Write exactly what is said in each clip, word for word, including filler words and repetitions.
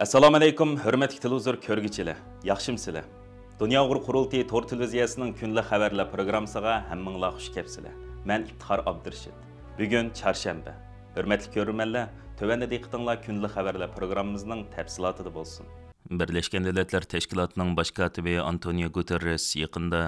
ئەسسالامۇئەلەيكۇم، ھۆرمەتلىك تېلېۋىزور كۆرگۈچىلەر، ياخشىمۇسىلەر؟ دۇنيا ئۇيغۇر قۇرۇلتىيى تور تېلېۋىزىيەسىنىڭ كۈندىلىك خەۋەرلەر پروگراممىسىغا ھەممىڭلار خۇش كەپسىلەر. مەن ئىپتىخار ئابدۇرېشىت. بۈگۈن چارشەنبە. ھۆرمەتلىك كۆرۈرمەنلەر، تۆۋەندە دىققىتىڭلار كۈندىلىك خەۋەرلەر پروگراممىمىزنىڭ تەپسىلاتىدا بولسۇن. بىرلەشكەن دۆلەتلەر تەشكىلاتىنىڭ باش كاتىپى ئانتونىيو گۇتېررېس يېقىندا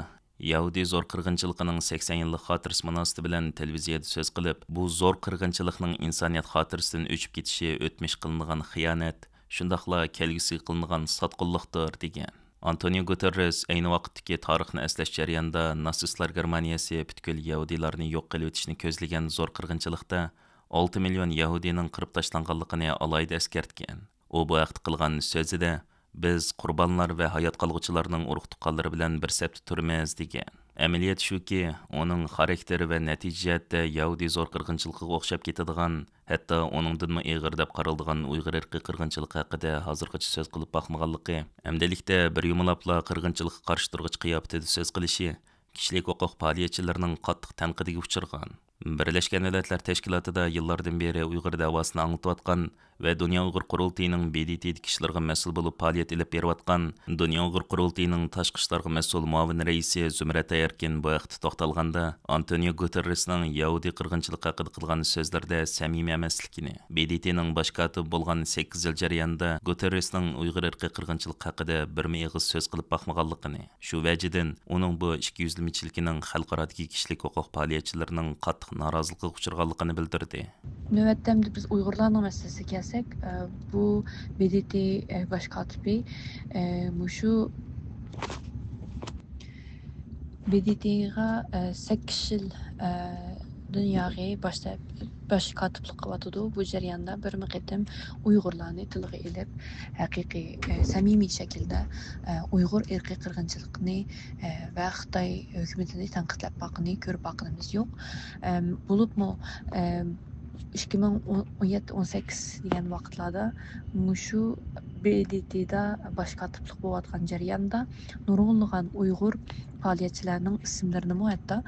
يەھۇدىي زور قىرغىنچىلىقىنىڭ سەكسەن يىللىق خاتىرىسى مۇناسىۋىتى بىلەن تېلېۋىزىيەدە سۆز قىلىپ، بۇ زور قىرغىنچىلىقنىڭ ئىنسانىيەت خاتىرىسىدىن ئۆچۈپ كېتىشى ئۆتمۈش قىلىنغان خىيانەت، شۇنداقلا كەلگۈسىگە قىلىنغان ساتقۇنلۇقتۇر، دېگەن. ئانتونىيو گۇتېررېس ئەينى ۋاقىتتىكى تارىخنى ئەسلەش جەريانىدا ناتسىستلار گېرمانىيەسى پۈتكۈل يەھۇدىيلارنى يوق قىلىۋېتىشنى كۆزلىگەن زور قىرغىنچىلىقتا ئالتە مىليون يەھۇدىينىڭ قىرىپ تاشلانغانلىقىنى ئالاھىدە ئەسكەرتكەن. ئۇ بۇ ھەقتە قىلغان سۆزىدە، «بىز قۇربانلار ۋە ھايات قالغۇچىلارنىڭ ئۇرۇق-تۇغقانلىرى بىلەن بىر سەپتە تۇرىمىز» دېگەن. ئەمەلىيەت شۇكى، ئۇنىڭ خاراكتېرى ۋە نەتىجە جەھەتتە يەھۇدىي زور قىرغىنچىلىقىغا ئوخشاپ كېتىدىغان، ھەتتا ئۇنىڭدىنمۇ ئېغىر دەپ قارىلىدىغان ئۇيغۇر ئىرقىي قىرغىنچىلىقى ھەققىدە ھازىرغىچە سۆز قىلىپ باقمىغانلىقى، ئەمدىلىكتە بىر يۇمىلاپلا قىرغىنچىلىققا قارشى تۇرغۇچى قىياپىتىدە سۆز قىلىشى كىشىلىك ھوقۇق پائالىيەتچىلىرىنىڭ قاتتىق تەنقىدىگە ئۇچرىغان. بىرلەشكەن دۆلەتلەر تەشكىلاتىدا يىللاردىن بېرى ئۇيغۇر دەۋاسىنى ئاڭلىتىۋاتقان ۋە دۇنيا ئۇيغۇر قۇرۇلتىيىنىڭ ب د ت دىكى ئىشلىرىغا مەسئۇل بولۇپ پائالىيەت ئېلىپ بېرىۋاتقان، دۇنيا ئۇيغۇر قۇرۇلتىيىنىڭ تاشقى ئىشلارغا مەسئۇل مۇئاۋىن رەئىسى زۇمرەت ئايەركىن بۇ ھەقتە توختالغاندا، ئانتونىيو گۇتېررېسنىڭ يەھۇدىي قىرغىنچىلىقى ھەققىدە قىلغان سۆزلىرىدە سەمىمىي ئەمەسلىكىنى، ب د ت نىڭ باش كاتىپى بولغان سەككىز يىل جەريانىدا گۇتېررېسنىڭ ئۇيغۇر ئىرقىي قىرغىنچىلىقى ھەققىدە بىرمۇ ئېغىز سۆز قىلىپ باقمىغانلىقىنى، شۇ ۋەجىدىن ئۇنىڭ بۇ ئىككى يۈزلىمىچىلىكىنىڭ خەلقئارادىكى كىشىلىك ھوقۇق پائالىيەتچىلىرىنىڭ قاتتىق نارازىلىقىغا ئۇچرىغانلىقىنى بىلدۈردى. نۆۋەتتە ئەمدى بىز ئۇيغۇرلارنىڭ مەسىلىسىگە كەلسەك، ئە، بۇ ب د ت، ئە، باش كاتىپى، ئە، مۇشۇ ب د ت غا، ئە، سەككىز يىل، ئە، دۇنياغا باش، باش كاتىپلىق قىلىۋاتىدۇ. بۇ جەرياندا بىرمۇ قېتىم ئۇيغۇرلارنى تىلغا ئېلىپ، ھەقىقىي، ئە، سەمىمىي شەكىلدە، ئە، ئۇيغۇر ئىرقىي قىرغىنچىلىقىنى، ئە، ۋە خىتاي ھۆكۈمىتىنى تەنقىدلەپ باققىنى كۆرۈپ باققىنىمىز يوق. ئەم، بولۇپمۇ، ئەم، ئىككى مىڭ ئون يەتتە ئون سەككىز دېگەن ۋاقىتلاردا مۇشۇ ب د ت دا باش كاتىپلىق بولۇۋاتقان جەرياندا نۇرغۇنلىغان ئۇيغۇر پائالىيەتچىلەرنىڭ ئىسىملىرىنىمۇ ھەتتا،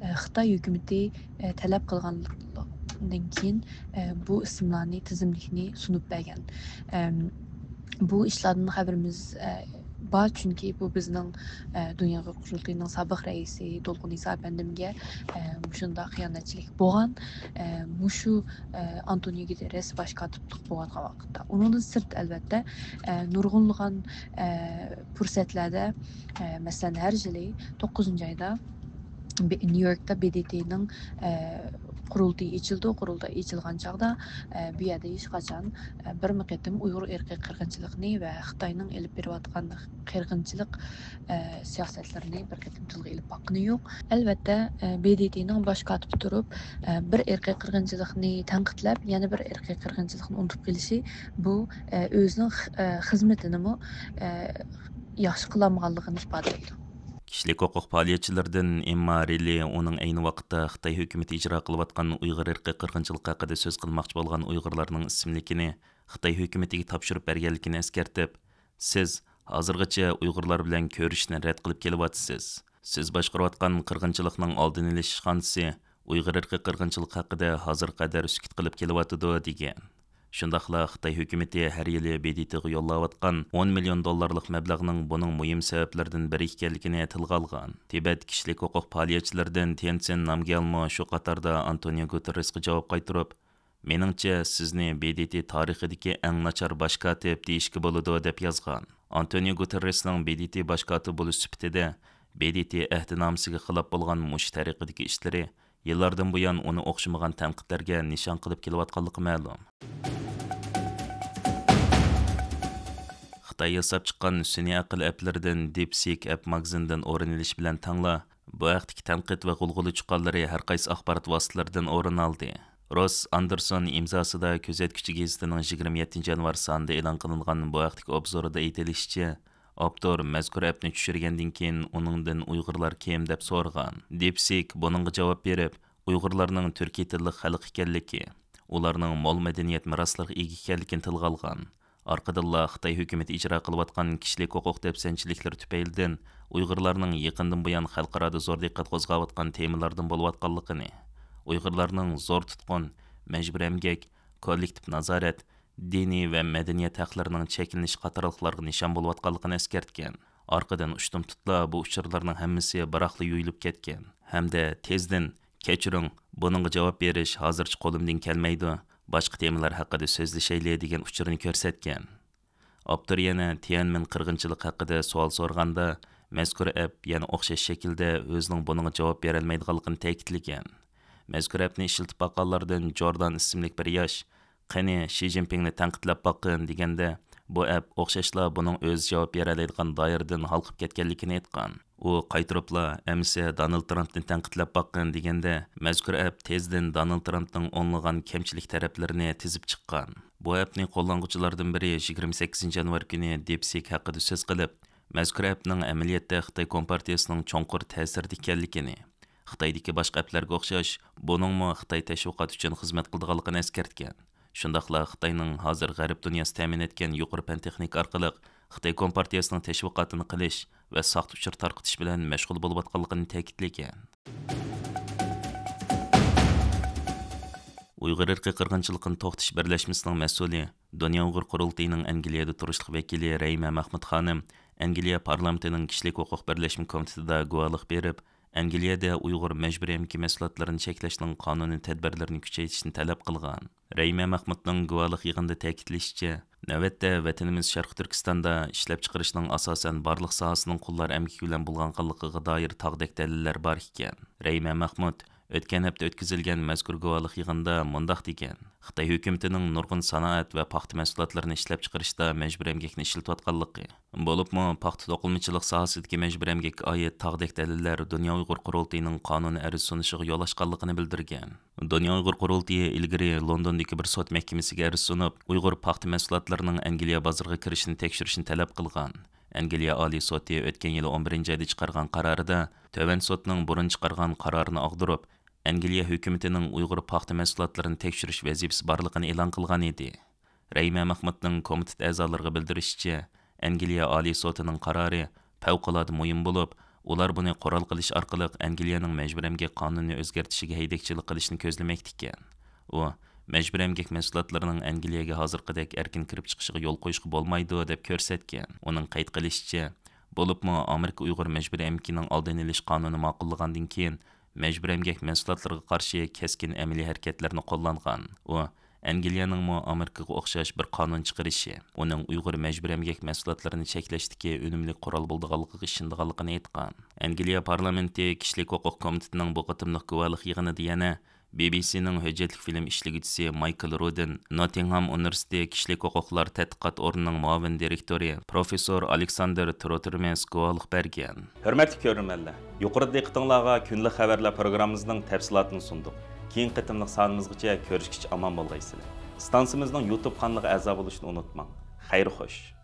ئە، خىتاي ھۆكۈمىتى، ئە، تەلەپ قىلغاندىن كېيىن، ئە، بۇ ئىسىملارنى، تىزىملىكنى سۇنۇپ بەرگەن. ئەم، بۇ ئىشلاردىن خەۋىرىمىز، ئە، بار، چۈنكى بۇ بىزنىڭ، ئە، دۇنيا ئۇيغۇر قۇرۇلتىيىنىڭ سابىق رەئىسى دولقۇن ئىسا ئەپەندىمگە، ئە، مۇشۇنداق خىيانەتچىلىك بولغان، ئە، مۇشۇ، ئە، ئانتونىيو گۇتېررېس باش كاتىپلىق بولۇۋاتقان ۋاقىتتا. ئۇنىڭدىن سىرت، ئەلۋەتتە، ئە، نۇرغۇنلىغان، ئە، پۇرسەتلەردە، ئە، مەسىلەن، ھەر يىلى توققۇزىنچى ئايدا بى-، نيۇ يوركتا ب د ت نىڭ، ئە، قۇرۇلتىيى ئېچىلىدۇ. قۇرۇلتاي ئېچىلغان چاغدا، ئە، بۇ يەردە ھېچقاچان، ئە، بىرمۇ قېتىم ئۇيغۇر ئىرقىي قىرغىنچىلىقىنى ۋە خىتاينىڭ ئېلىپ بېرىۋاتقان قىرغىنچىلىق، ئە، سىياسەتلىرىنى بىر قېتىم تىلغا ئېلىپ باققىنى يوق. ئەلۋەتتە، ئە، ب د ت نىڭ باش كاتىپى تۇرۇپ، ئە، بىر ئىرقىي قىرغىنچىلىقنى تەنقىدلەپ، يەنە بىر ئىرقىي قىرغىنچىلىقنى ئۇنتۇپ قېلىشى، بۇ، ئە، ئۆزىنىڭ خ-، ئە، خىزمىتىنىمۇ، ئە، ياخشى قىلالمىغانلىقىنى ئىپادىلەيدۇ. كىشىلىك ھوقۇق پائالىيەتچىلىرىدىن ئېمما رىللى ئۇنىڭ ئەينى ۋاقىتتا خىتاي ھۆكۈمىتى ئىجرا قىلىۋاتقان ئۇيغۇر ئىرقىي قىرغىنچىلىقى ھەققىدە سۆز قىلماقچى بولغان ئۇيغۇرلارنىڭ ئىسىملىكىنى خىتاي ھۆكۈمىتىگە تاپشۇرۇپ بەرگەنلىكىنى ئەسكەرتىپ، سىز ھازىرغىچە ئۇيغۇرلار بىلەن كۆرۈشۈشنى رەت قىلىپ كېلىۋاتىسىز. سىز باشقۇرۇۋاتقان قىرغىنچىلىقنىڭ ئالدىنى ئېلىش ئىشخانىسى ئۇيغۇر ئىرقىي قىرغىنچىلىقى ھەققىدە ھازىرغا قەدەر سۈكۈت قىلىپ كېلىۋاتىدۇ، دېگەن. شۇنداقلا خىتاي ھۆكۈمىتى ھەر يىلى ب د ت غا يوللاۋاتقان ئون مىليون دوللارلىق مەبلەغنىڭ بۇنىڭ مۇھىم سەۋەبلىرىدىن بىرى ئىكەنلىكىنى تىلغا ئالغان. تىبەت كىشىلىك ھوقۇق پائالىيەتچىلىرىدىن تيەنسىن نامگيالمۇ شۇ قاتاردا ئانتونىيو گۇتېررېسقا جاۋاب قايتۇرۇپ، مېنىڭچە، سىزنى ب د ت تارىخىدىكى ئەڭ ناچار باش كاتىپ دېيىشكە بولىدۇ، دەپ يازغان. ئانتونىيو گۇتېررېسنىڭ ب د ت باش كاتىپى بولۇش سۈپىتىدە ب د ت ئەھدىنامىسىگە خىلاپ بولغان مۇشۇ تەرىقىدىكى ئىشلىرى يىللاردىن بۇيان ئۇنى ئوخشىمىغان تەنقىدلەرگە نىشان قىلىپ كېلىۋاتقانلىقى مەلۇم. خىتاي ياساپ چىققان سۈنئىي ئەقىل ئەپلىرىدىن دىپسىك ئەپ ماگىزىندىن ئورۇن ئېلىش بىلەن تەڭلا، بۇ ھەقتىكى تەنقىد ۋە غۇلغۇلا چۇقانلىرى ھەر قايسى ئاخبارات ۋاسىتىلىرىدىن ئورۇن ئالدى. روس ئاندېرسون ئىمزاسىدا كۆزەتكۈچى گېزىتىنىڭ يىگىرمە يەتتىنچى يانۋار سانىدا ئېلان قىلىنغان بۇ ھەقتىكى ئوبزورىدا ئېيتىلىشىچە، ئاپتور مەزكۇر ئەپنى چۈشۈرگەندىن كېيىن ئۇنىڭدىن ئۇيغۇرلار كىم دەپ سورىغان. دىپسىك بۇنىڭغا جاۋاب بېرىپ، ئۇيغۇرلارنىڭ تۈركىي تىللىق خەلق ئىكەنلىكى، ئۇلارنىڭ مول مەدەنىيەت مىراسلىرىغا ئىگە ئىكەنلىكىنى تىلغا ئالغان. ئارقىدىنلا خىتاي ھۆكۈمىتى ئىجرا قىلىۋاتقان كىشىلىك ھوقۇق دەپسەندىچىلىكلىرى تۈپەيلىدىن ئۇيغۇرلارنىڭ يېقىندىن بۇيان خەلقئارادا زور دىققەت قوزغاۋاتقان تېمىلاردىن بولۇۋاتقانلىقىنى، ئۇيغۇرلارنىڭ زور تۇتقۇن، مەجبۇرىي ئەمگەك، كوللېكتىپ نازارەت، دىنىي ۋە مەدەنىيەت ھەقلىرىنىڭ چەكلىنىشى قاتارلىقلارغا نىشان بولۇۋاتقانلىقىنى ئەسكەرتكەن. ئارقىدىن ئۇشتۇمتۇتلا بۇ ئۇچۇرلارنىڭ ھەممىسى بىراقلا يۇيۇلۇپ كەتكەن ھەمدە تېزدىن «كەچۈرۈڭ، بۇنىڭغا جاۋاب بېرىش ھازىرچە قولۇمدىن كەلمەيدۇ، باشقا تېمىلار ھەققىدە سۆزلىشەيلى» دېگەن ئۇچۇرنى كۆرسەتكەن. ئاپتور يەنە تيەنمېن قىرغىنچىلىقى ھەققىدە سوئال سورىغاندا، مەزكۇر ئەپ يەنە ئوخشاش شەكىلدە ئۆزىنىڭ بۇنىڭغا جاۋاب بېرەلمەيدىغانلىقىنى تەكىتلىگەن. مەزكۇر ئەپنى ئىشلىتىپ باققانلاردىن جوردان ئىسىملىك بىر ياش، «قېنى، شى جىنپىڭنى تەنقىدلەپ باققىن» دېگەندە، بۇ ئەپ ئوخشاشلا بۇنىڭ ئۆزى جاۋاب بېرەلەيدىغان دائىرىدىن ھالقىپ كەتكەنلىكىنى ئېيتقان. ئۇ قايتۇرۇپلا، «ئەمىسە دونالد ترامپنى تەنقىدلەپ باققىن» دېگەندە، مەزكۇر ئەپ تېزدىن دونالد ترامپنىڭ ئونلىغان كەمچىلىك تەرەپلىرىنى تىزىپ چىققان. بۇ ئەپنى قوللانغۇچىلاردىن بىرى يىگىرمە سەككىزىنچى يانۋار كۈنى دىپسىك ھەققىدە سۆز قىلىپ، مەزكۇر ئەپنىڭ ئەمەلىيەتتە خىتاي كومپارتىيىسىنىڭ چوڭقۇر تەسىرىدە ئىكەنلىكىنى، خىتايدىكى باشقا ئەپلەرگە ئوخشاش، بۇنىڭمۇ خىتاي تەشۋىقاتى ئۈچۈن خىزمەت قىلىدىغانلىقىنى ئەسكەرتكەن. شۇنداقلا خىتاينىڭ ھازىر غەرب دۇنياسى تەمىن ئەتكەن يۇقىرى پەن تېخنىكا ئارقىلىق خىتاي كومپارتىيەسىنىڭ تەشۋىقاتىنى قىلىش ۋە ساختا ئۇچۇر تارقىتىش بىلەن مەشغۇل بولۇۋاتقانلىقىنى تەكىتلىگەن. ئۇيغۇر ئىرقىي قىرغىنچىلىقىنى توختىتىش بىرلەشمىسىنىڭ مەسئۇلى، دۇنيا ئۇيغۇر قۇرۇلتىيىنىڭ ئەنگلىيەدە تۇرۇشلۇق ۋەكىلى رەھىمە مەخمۇت خانىم ئەنگلىيە پارلامېنتىنىڭ كىشىلىك ھوقۇق بىرلەشمە كومىتېتىدا گۇۋاھلىق بېرىپ، ئەنگلىيەدە ئۇيغۇر مەجبۇرىي ئەمگىكى مەھسۇلاتلىرىنى چەكلەشنىڭ قانۇنىي تەدبىرلىرىنى كۈچەيتىشنى تەلەپ قىلغان. رەھىمە مەخمۇتنىڭ گۇۋاھلىق يىغىنىدا تەكىتلىشىچە، نۆۋەتتە ۋەتىنىمىز شەرقىي تۈركىستاندا ئىشلەپچىقىرىشنىڭ ئاساسەن بارلىق ساھەسىنىڭ قۇللار ئەمگىكى بىلەن بولغانلىقىغا دائىر تاغدەك دەلىللەر بار ئىكەن. رەھىمە مەخمۇت ئۆتكەن ھەپتە ئۆتكۈزۈلگەن مەزكۇر گۇۋاھلىق يىغىنىدا مۇنداق دېگەن: «خىتاي ھۆكۈمىتىنىڭ نۇرغۇن سانائەت ۋە پاختا مەھسۇلاتلىرىنى ئىشلەپچىقىرىشتا مەجبۇرىي ئەمگەكنى ئىشلىتىۋاتقانلىقى، بولۇپمۇ پاختا توقۇلمىچىلىق ساھەسىدىكى مەجبۇرىي ئەمگەككە ئائىت تاغدەك دەلىللەر دۇنيا ئۇيغۇر قۇرۇلتىيىنىڭ قانۇنىي ئەرز سۇنۇشىغا يول ئاچقانلىقىنى بىلدۈرگەن.» دۇنيا ئۇيغۇر قۇرۇلتىيى ئىلگىرى لوندوندىكى بىر سوت مەھكىمىسىگە ئەرز سۇنۇپ، ئۇيغۇر پاختا مەھسۇلاتلىرىنىڭ ئەنگلىيە بازىرىغا كىرىشىنى تەكشۈرۈشنى تەلەپ قىلغان. ئەنگلىيە ئالىي سوتى ئۆتكەن يىلى ئون بىرىنچى ئايدا چىقارغان قارارىدا، تۆۋەن سوتنىڭ بۇرۇن چىقارغان قارارىنى ئاغدۇرۇپ، ئەنگلىيە ھۆكۈمىتىنىڭ ئۇيغۇر پاختا مەھسۇلاتلىرىنى تەكشۈرۈش ۋەزىپىسى بارلىقىنى ئېلان قىلغان ئىدى. رەھىمە مەخمۇتنىڭ كومىتېت ئەزالىرىغا بىلدۈرۈشىچە، ئەنگلىيە ئالىي سوتىنىڭ قارارى پەۋقۇلئاددە مۇھىم بولۇپ، ئۇلار بۇنى قورال قىلىش ئارقىلىق ئەنگلىيەنىڭ مەجبۇرىي ئەمگەك قانۇنىنى ئۆزگەرتىشىگە ھەيدەكچىلىك قىلىشنى كۆزلىمەكتىكەن. ئۇ مەجبۇرىي ئەمگەك مەھسۇلاتلىرىنىڭ ئەنگلىيەگە ھازىرقىدەك ئەركىن كىرىپ چىقىشىغا يول قويۇشقا بولمايدۇ، دەپ كۆرسەتكەن. ئۇنىڭ قەيت قىلىشىچە، بولۇپمۇ ئامېرىكا ئۇيغۇر مەجبۇرىي ئەمگىكىنىڭ ئالدىنى ئېلىش قانۇنى ماقۇللىغاندىن كېيىن، مەجبۇرىي ئەمگەك مەھسۇلاتلىرىغا قارشى كەسكىن ئەمەلىي ھەرىكەتلەرنى قوللانغان. ئۇ ئەنگلىيەنىڭمۇ ئامېرىكىغا ئوخشاش بىر قانۇن چىقىرىشى، ئۇنىڭ ئۇيغۇر مەجبۇرىي ئەمگەك مەھسۇلاتلىرىنى چەكلەشتىكى ئۈنۈملۈك قورال بولىدىغانلىقىغا ئىشىنىدىغانلىقىنى ئېيتقان. ئەنگلىيە پارلامېنتى كىشىلىك ھوقۇق كومىتېتىنىڭ بۇ قېتىملىق گۇۋاھلىق يىغىنىدا يەنە بى بى سىنىڭ ھۆججەتلىك فىلىم ئىشلىگۈچىسى مايكل رودىن، نوتتىنغھام ئۇنىۋېرسىتېتى كىشىلىك ھوقۇقلار تەتقىقات ئورنىنىڭ مۇئاۋىن دىرېكتورى پروفېسسور ئالېكساندېر تروتېرمېس گۇۋاھلىق بەرگەن. ھۆرمەتلىك كۆرۈرمەنلەر، يۇقىرىدا دىققىتىڭلارغا كۈندىلىك خەۋەرلەر پروگراممىمىزنىڭ تەپسىلاتىنى سۇندۇق. كېيىنكى قېتىملىق سانىمىزغىچە كۆرۈشكىچە ئامان بولغايسىلەر. ئىستانسىمىزنىڭ يۇتۇب قانىلىغا ئەزا بولۇشنى ئۇنتۇماڭ. خەير خوش.